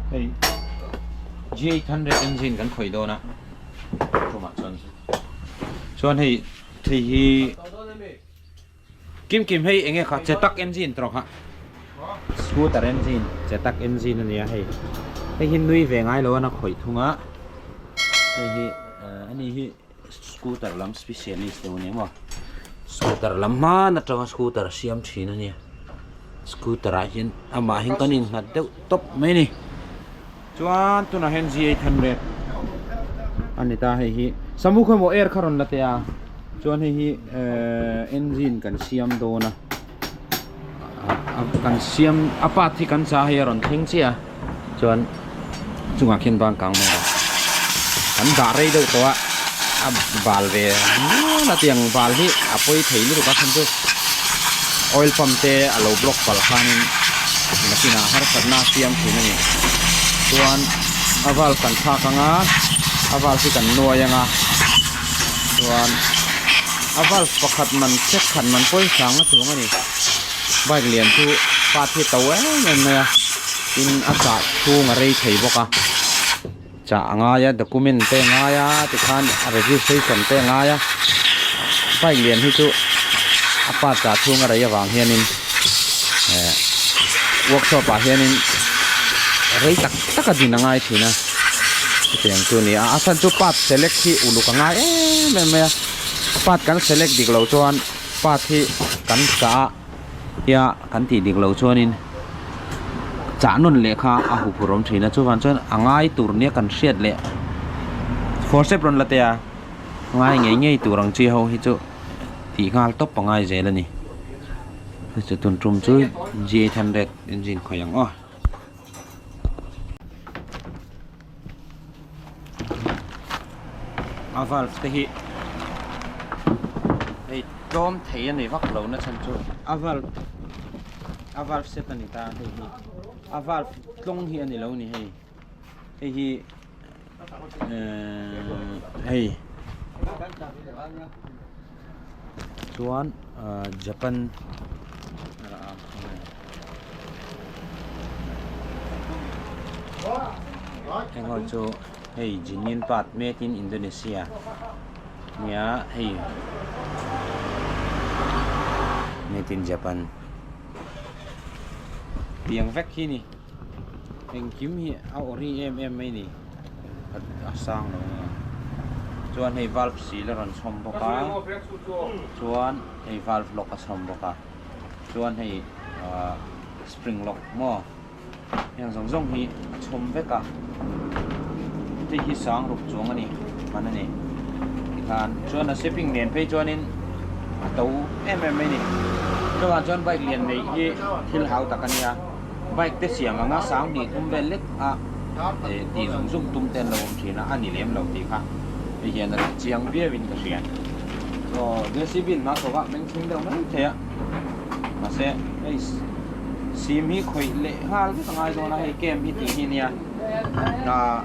Hei G800 engine kan khawih dawn a tumah chuan chuan hei thei hi Kim Kim hei enge kha Chetak engine tawh kha scooter engine Chetak engine ania hei hei hi nui ve ngai lo a na khawih thung a hei hi ani hi scooter lam specialist deuh ania maw scooter lam hman atanga scooter siam thin ania scooter ah hian amah hian kan innghat deuh tawp mai a ni chuan tunah hian G800 a ni ta hei hi samu khaw emaw air kha rawn la teh a chuan hei hi ehh engine kan siam dawn a kan siam a part hi kan chah a hei a rawn thleng chiah a chuan chungah khian ban kang mai a kan dah rei deuh tawh a a bal ve nual a tiang bal hi a pawi thei lutuk a chhan chu oil pump te a lo block palh khanin nakinah harsatna a siam thin a ni chuan a valve kan thlak ang a a valve hi kan nuai ang a chuan a valve pakhat man check khat man pawisa ang a chuang a ni bike lian chu part hi a to em em mai a tin a chah chhung a rei thei bawk a chah a ngai a document te a ngai a tikhan a registration te a ngai a bike lian hi chu a part chah chhung a rei avang hianin eh workshop ah hianin rei tak tak a din a ngai thin a chutiang chu a ni a a chhan chu part select hi uluk a ngai em em mai a part kan select dik loh chuan part hi kan chah a tia kan tih dik loh chuanin chah nawn leh kha a huphurh awm thin a chuvang chuan a ngai tur nia kan hriat leh forcep rawn la teh a ngai ngei ngei tur ang chi ho hi chu tih nghal tawp a ngai zel a ni chu tun tum chu G800 engine khawih ang aw. A valve te hi hei tlawm thei a ni vak lo na chhan chu a valve a valve set a ni ta hei hi a valve tlawng hi a ni lo ni hei hei hi ehh hei chuan ahh Japan Heng ho chu hei Jinin part made in Indonesia nia hei made in Japan tiang vek hi ni engkim hi a ori em em mai ni a sang lo a chuan hei valve seal a rawn chhawm bawk a chuan hei valve lock a chhawm bawk a. Chuan hei ahh spring lock maw heng zawng zawng hi a chhawm vek a hei hi sang ruk chuang a ni hman a ni tikhan chuan a shipping nen phei chuanin a to em em mai a ni chuvang chuan bike lian neih hi thil hau tak a nia bike te siam anga sang hnih thum vel lek a eh tih zung zung tum te an lo awm thin a a ni lem lo tih kha hei hian a ti chiang viau in ka hria. Aw JCB in hma chho a meng thleng deuh mai thei a mahse hei sim hi khawih leh nghal vek a ngai dawn a hei camp hi tih hi nia ah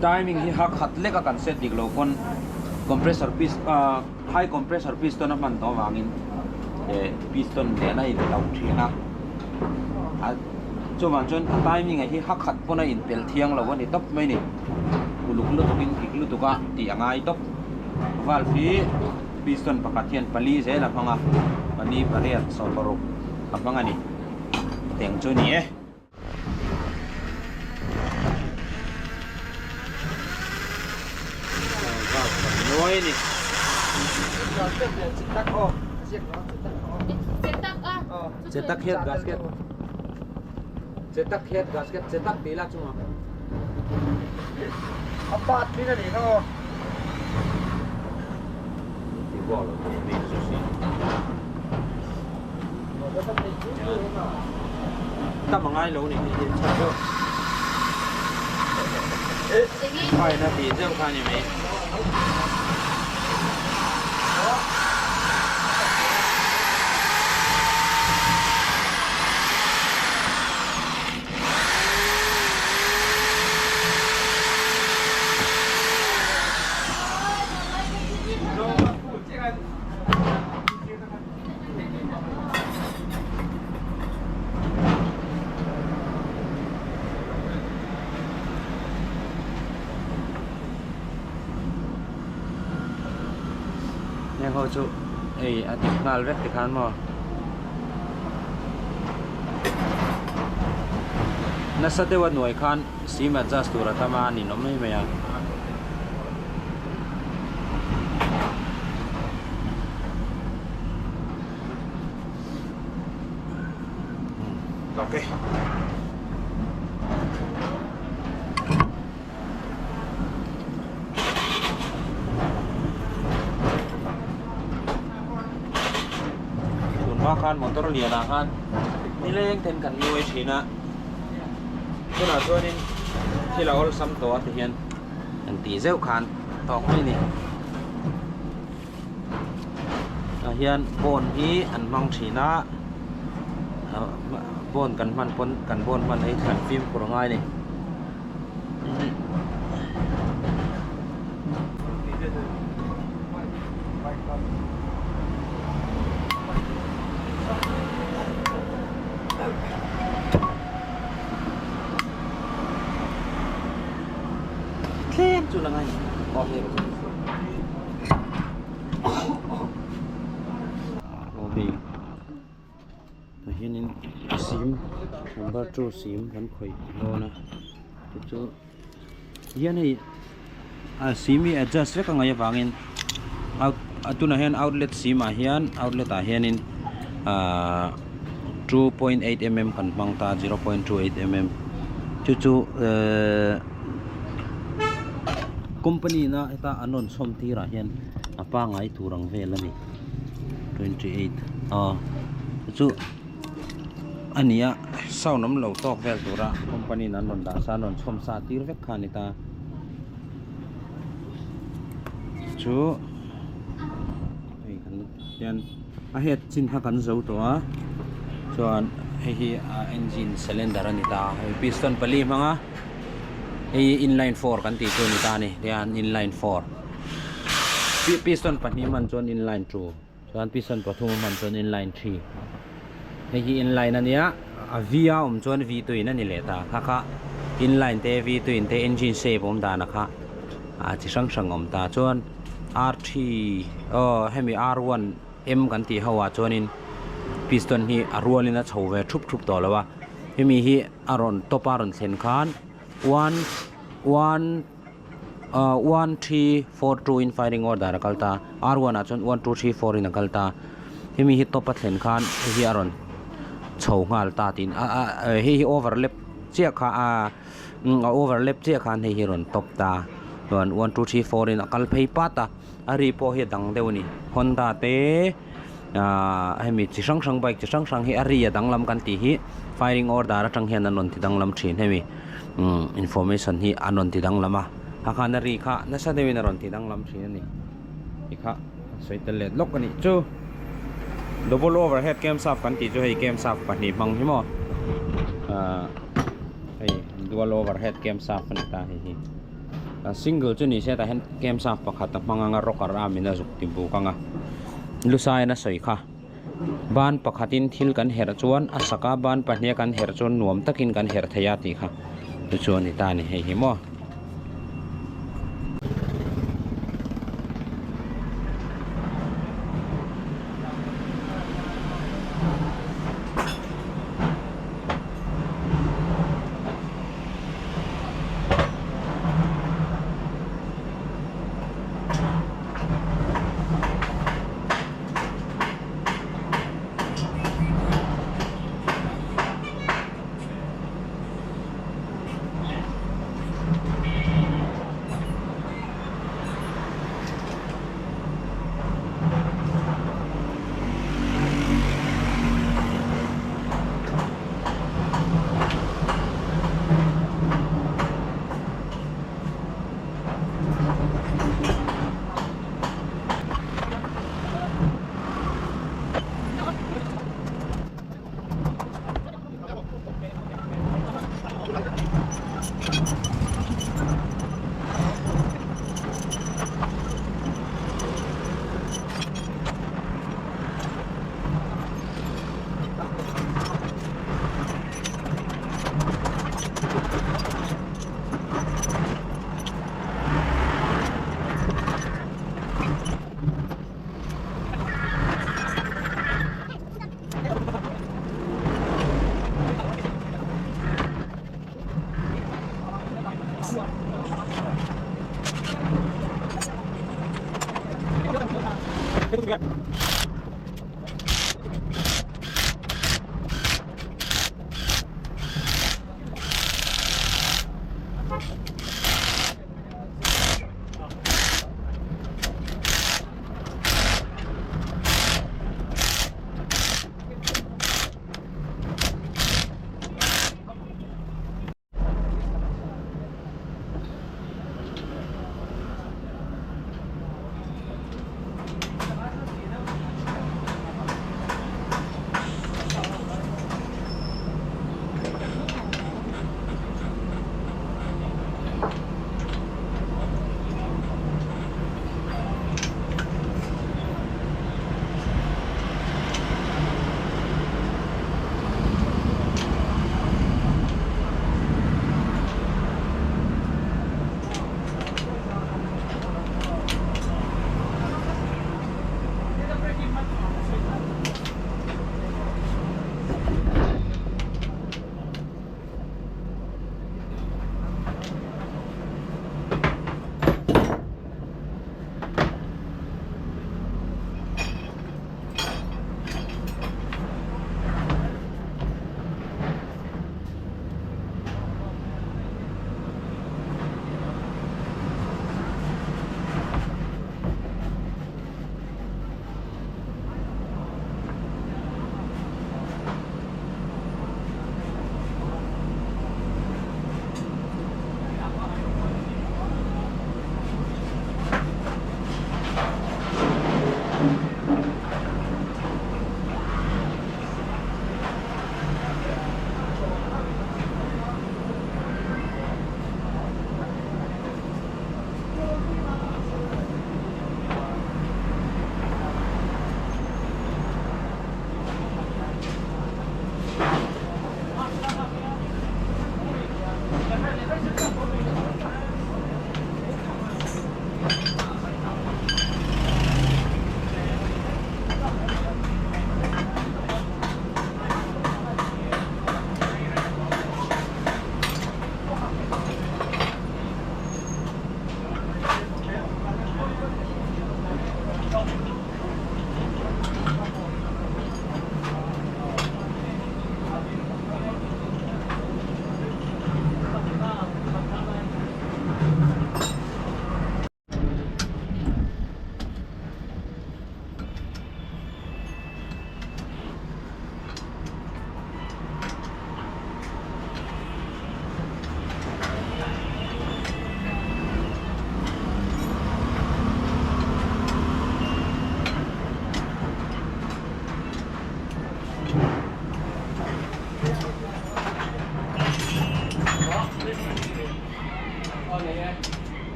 timing hi ha khat lek a kan set dik lo pawn compressor pis ah high compressor piston a hman tawh avangin eh piston nen a in tauh thin a a chuvang chuan a timing ah hi ha khat pawn a inpelh thiang lo a ni tawp mai a ni. Uluk lutuk in dik lutuk a tih a ngai tawp. Valve hi piston pakhat hian pali zel a hmang a, pali pariat 16 a hmang a ni. Teng chu ni e. Valve kan nuai a ni. Chetak head gasket. Chetak head gasket chetak tih la chungah. A part thin a nih kha aw. Ti buak lo tur mi chu si. Tam a ngai lo ni hi hi chhan chu. Faina tih zeuh kha ni mai. Tiang ho chu hei a dik nghal vek tikhan maw. Nasa deuh a hnuai khan sim adjust tur a tam a a ninawm mai mai a. Okay. Tun hma khan motor lianah khan nileng ten kan nuai thin a tunah chuanin thil a awlsam tawh a ti hian an tih zeuh khan tawk mai a ni tah hian bone hi an hmang thin a bone kan hman pawn kan bone hman hi thlan fimkhur a ngai a ni. Tlem chu la ngai awm nei bawk a. Tah hianin sim number two sim kan khawih dawn a chu chu hian hei a sim hi adjust vek a ngaih avangin out a tunah hian outlet sim ah hian outlet ah hianin ahh 2.8 mm kan hmang ta 0.28 mm chu chu ehh company na heta an rawn chhawm tir ah hian a pangai tur ang vel a ni. 28 aw chu a ni a sound awm lo tawk vel tura company in an rawn dah sa an rawn chhawm sa tir vek kha a ni ta chu hei kan hian a head chin kha kan zo tawh a chuan hei hi a engine cylinder a ni ta hei piston pali hmang a hei inline four kan tih chu a ni ta a ni tihian inline four. Piston pahnih hman chuan inline 2 chuan piston pathum hman chuan inline 3 hei hi inline a nia a v a awm chuan v tuin a ni leh ta kha kha inline te v tuin te engine shape awm dan a kha a chi hrang hrang awm ta chuan r three aw hemi r one m kan tih ho ah chuanin piston hi a rualin a chho ve thup thup tawh lo a hemi hi a rawn top a rawn thlen khan one one. Ahh one three four two in firing order a kal ta r one ah chuan one two three four in a kal ta hemi hi top a thlen khan hei hi a rawn chho nghal ta tiin a a hei hi overlap chiah kha a a overlap chiah khan hei hi a rawn top ta chuan one two three four in a kal phei pat a a ri pawh hi a dang deuh a ni honda te ahh hemi chi hrang hrang bike chi hrang hrang hi a ri a danglam kan tih hi firing order atang hian an rawn ti danglam thin hemi. Umm information hi an rawn ti danglam a a khan a ri kha nasa deuhin a rawn ti danglam thin a ni ti kha sawi tel let lawk a nih chu double overhead camshaft kan tih chu hei camshaft pahnih hmang hi maw ahh hei dual overhead camshaft a ni ta hei hi a single chu ni se tah hian camshaft pakhat a hmang anga rocker arm in a zuk ti buk anga lusaiin a sawi kha. Ban pakhatin thil kan herh chuan a sak a, ban pahniha kan herh chuan nuam takin kan herh thei a tih kha chu chu a ni ta a ni hei hi maw.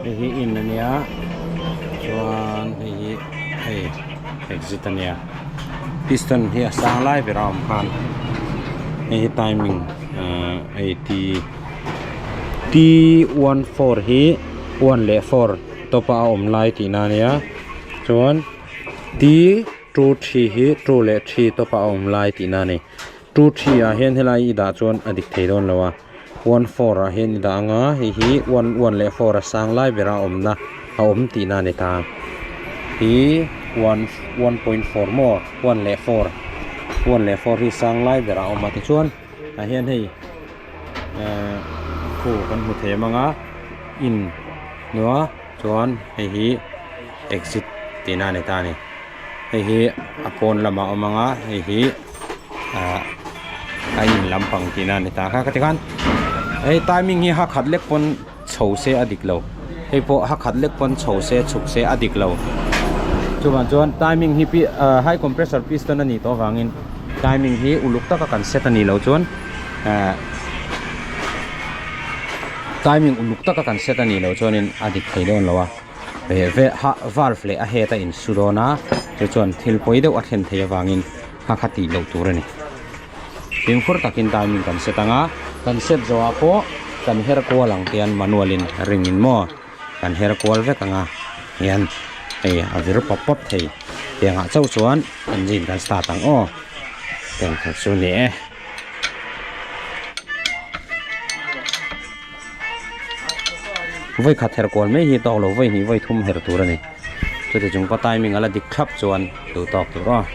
Hei hi in a nia chuan hei hi hei exit a nia piston hi a sang lai ber a awm khan hei hi timing ahh hei t t 14 hi one leh four tawp a awm lai tihna a nia chuan t 23 hi two leh three tawp a awm lai tihna a ni. 23 ah hian helai i dah chuan a dik thei dawn lo a 14 ah hian i dah anga hei hi one one leh four a sang lai bera awmna a awm tihna a ni ta hi one 1.4 maw one leh four one leh four hi sang lai berah a awm a tichuan tah hian hei ehh khu kan hmu thei ang a in hnua chuan hei hi exit tihna a ni ta a ni. Hei hi a pawn lamah a awm ang a hei hi ah a in lampang tihna a ni ta kha tikhan hei timing hi hakhat lek pawn chho se a dik lo hei pawh hakhat lek pawn chho se chhuk se a dik lo chuvang chuan timing hi pi ah high compressor piston a nih tawh avangin timing hi uluk taka kan set a nih loh chuan ah timing uluk taka kan set a nih loh chuanin a dik thei dawn lo a. Ve ve ha valve leh a head a insu dawn a chu chuan thil pawi deuh a thlen theih avangin kha kha tih loh tur a ni. Fimkhur takin timing kan set ang a, kan set zawhah pawh kan her kual ang tian manual in ring in maw kan her kual vek ang a hian hei a vir pawp pawp thei tiangah chauh chuan engine kan start ang aw tiang kha chu ni e. Vawi khat her kual mai hi tawk lo vawi hnih vawi thum her tur a ni chuti chung pawh timing a la dik thlap chuan duh tawk tur aw.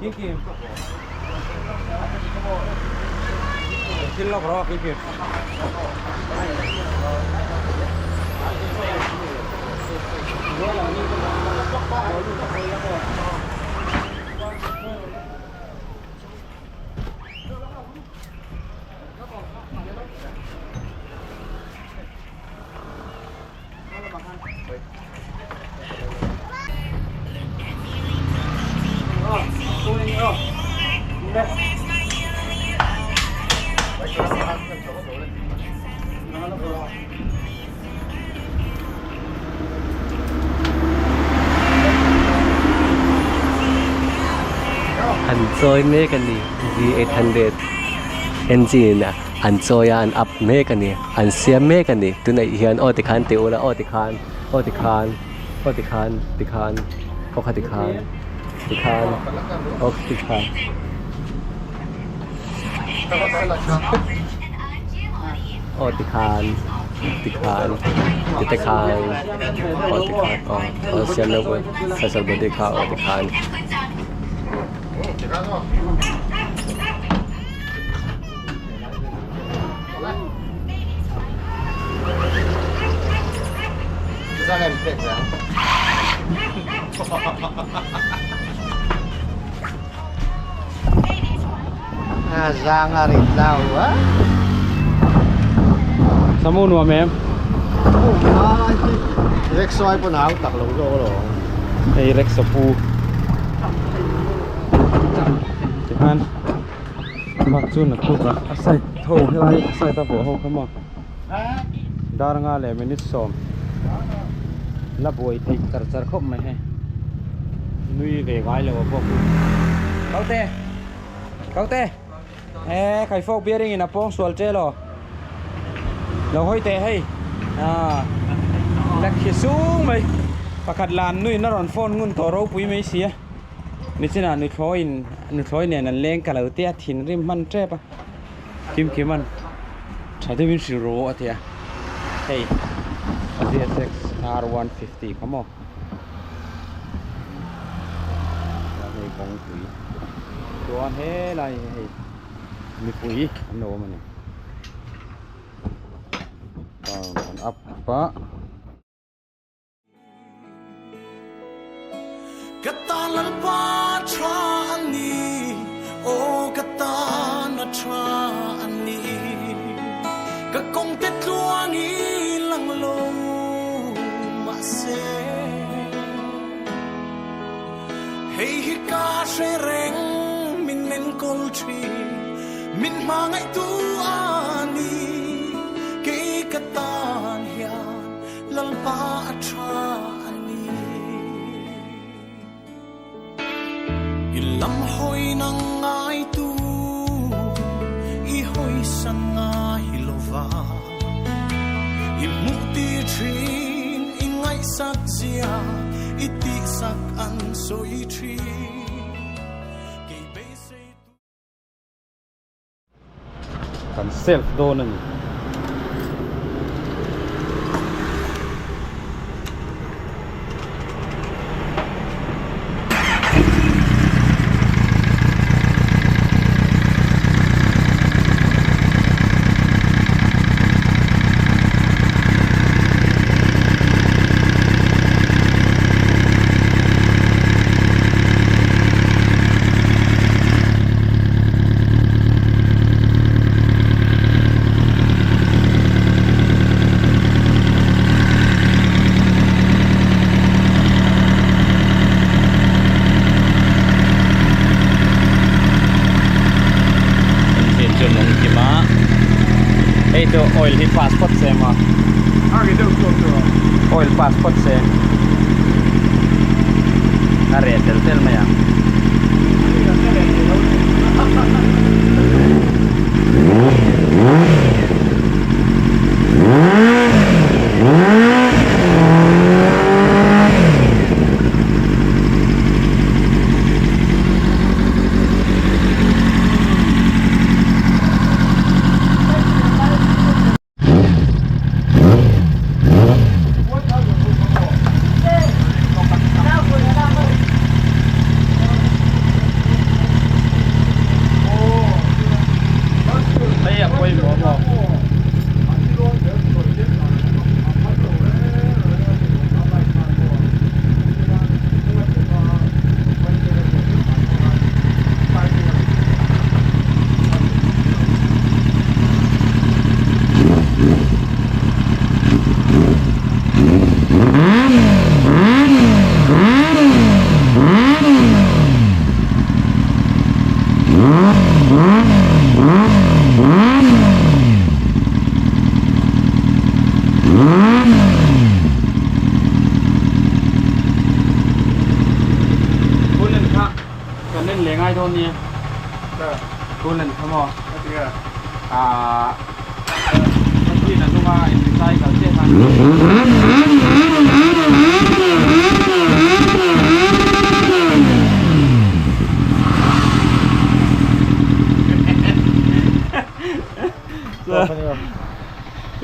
Kim kim. Thil lawk rawh kim kim. An chawi mek a ni V800 engine a an chawi a an up mek a ni an siam mek a ni tunah hian aw tikhan ti ula aw tikhan aw tikhan aw tikhan tikhan aw kha tikhan tikhan aw tikhan. Aw tikhan tikhan ti te khan aw tikhan aw aw siam deuh special body kha aw tikhan. Samu nuam em? Hei Rex a pu. Tikhan bak chu naktuk ah a side ho helai a side a vuah ho kha maw dar nga leh minute sawm la buai theih char char khawp mai hei nui ve ngai lo a pawh khu Kaute Kaute e khaifawk bearing in a pawng sual che lo lo hawi teh hei ah la khi sung mai pakhat lan nuin a rawn phone ngun tawh ropui mai sia. Nichinah nuthlawiin nuthlawi nen an leng ka lo tia thinrim hman tep a Kim Kiman tha deuhin hrilh rawh a ti a hei GSX R150 kha maw chuan hei kawngpui chuan helai hi hei mipui an lo awm a ni an up a. Ka tan lalpa tha a ni, aw ka tan a tha a ni. Ka kawng te tluang i lang lo mahse, hei hi ka hre reng min enkawl thin, min hmangaihtu a ni. Kei ka tan hian Lalpa a tha a ni. I lam hawi nang ngaitu i hawi san ngai lova. I hmuh ti thin i ngaihsak zia i tihsak an sawi thin. Kei beisei tu. Kan self dawn a ni. Engine chu nung kim a hei chu oil hi pass phawt se maw oil pass phawt se a reh tel tel mai ang. Len leh ngai dawn nia. Coolant kha maw? Aaa engine a nung a in recycle chiah khan.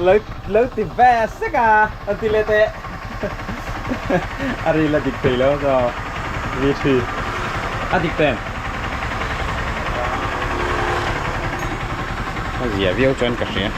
Lo lo ti ve sek a a ti leh teh a ril a dik thei lo so V3 a dik ta em a zia viau chuan ka hria.